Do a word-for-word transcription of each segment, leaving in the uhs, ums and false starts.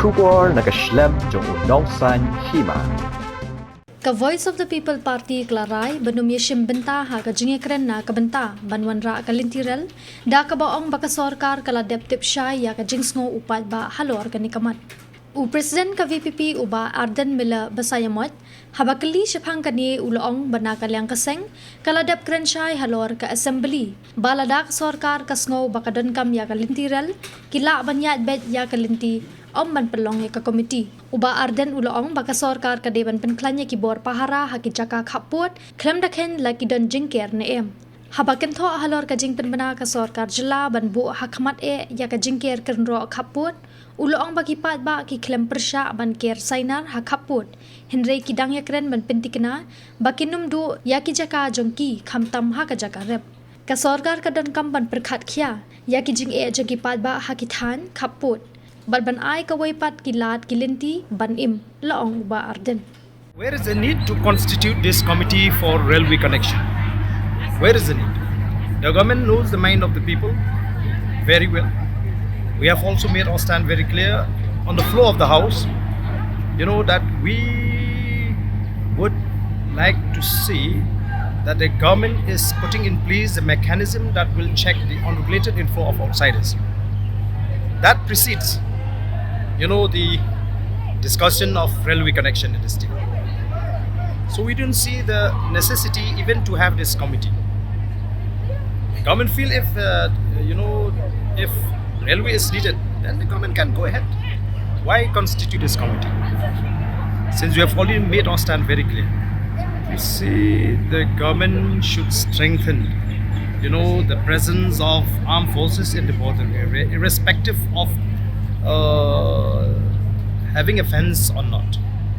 Khubor na ka shlem jong u nongsan hima. Ka Voice of the People Party ka la rai ban ym ïashim bynta ha ka jingïakren na ka bynta ban wanrah ka lynti rel, da kaba ong ba ka sorkar ka la dep tip shai ïa ka jingsngew u paidbah halor kane ka mat. U President ka V P P u Bah Ardent Miller Basaiawmoit, haba kylli shaphang kane u la ong ba na ka liang ka seng ka la dep kren shai halor ka Assembly ba lada ka sorkar ka sngew ba ka donkam ïa ka lynti rel, ki lah ban ïaid beit ïa ka lynti, ym ban pynlong ïa ka komiti. U Bah Ardent u la ong ba ka sorkar ka dei ban pynkhlaiñ ïa ki bor pahara ha ki jaka khappud, khlem da kheiñ la ki don jingker ne em. Haba kynthoh halor ka jingpynbna ka sorkar jylla ban buh ha khmat eh ïa ka jingker kynroh khappud, u la ong ba ki paidbah ki khlem pyrshah ban ker sainar ha khappud, hynrei ki dang ïakren ban pynthikna ba kin ym duh ïa ki jaka jong ki khamtam ha ka jaka rep. Ka sorkar ka donkam ban pyrkhat khia ïa ki jingeh jong ki paidbah ha ki thaiñ khappud, bad ban ai kawei pat ki lad ki lynti ban im, la ong u Bah Ardent. Where is the need to constitute this committee for railway connection? Where is the need? The government knows the mind of the people very well. We have also made our stand very clear on the floor of the House, you know, that we would like to see that the government is putting in place the mechanism that will check the unregulated inflow of outsiders. That precedes, you know, the discussion of railway connection in the state. So we don't see the necessity even to have this committee. The government feel if, uh, you know, if railway is needed, then the government can go ahead. Why constitute this committee? Since we have already made our stand very clear. You see, the government should strengthen, you know, the presence of armed forces in the border area, irrespective of, uh, having a fence or not.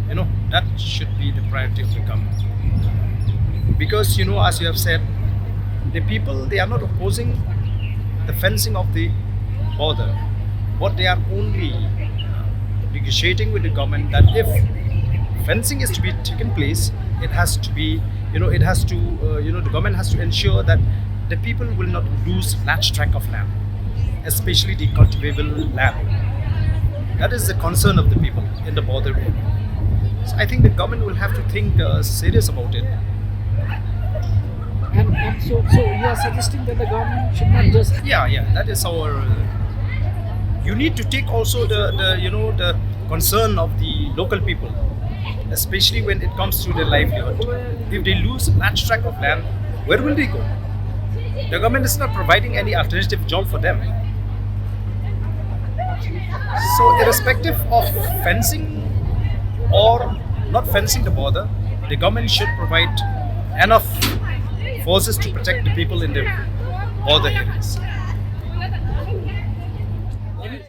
You know, that should be the priority of the government. Because, you know, as you have said, the people, they are not opposing the fencing of the border. What they are only negotiating with the government, that if fencing is to be taken place, it has to be, you know, it has to, uh, you know, the government has to ensure that the people will not lose large tract of land, especially the cultivable land. That is the concern of the people in the border area. So I think the government will have to think, uh, serious about it. And, and so, so you are suggesting that the government should not just... Yeah, yeah, that is our, uh, you need to take also the, the, you know, the concern of the local people, especially when it comes to their livelihood. If they lose large tract of land, where will they go? The government is not providing any alternative job for them. So, irrespective of fencing or not fencing the border, the government should provide enough forces to protect the people in the border areas.